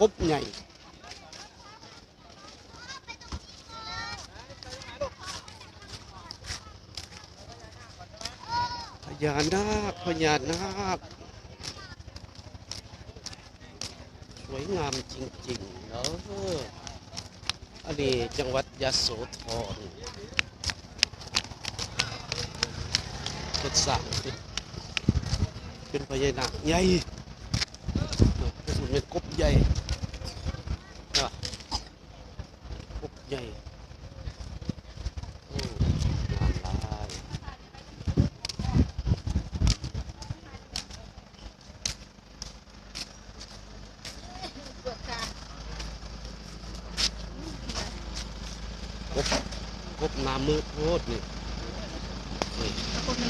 ກົບໃຫຍ່ ພະຍານາກ ພະຍານາກ ສວຍງາມຈິງໆ ເດີ. ອັນນີ້ຈັງຫວັດຍະໂສທອນ ເພິ່ນສ້າງເປັນ ເປັນພະຍານາກໃຫຍ່ ເພິ່ນແມ່ນກົບໃຫຍ່ ນະ ກົບໃຫຍ່ ໂອ້ ງາມຫຼາຍ. ກົບ ກົບໜ້າມືໂພດນີ້ ນີ້ ກົບໜ້າ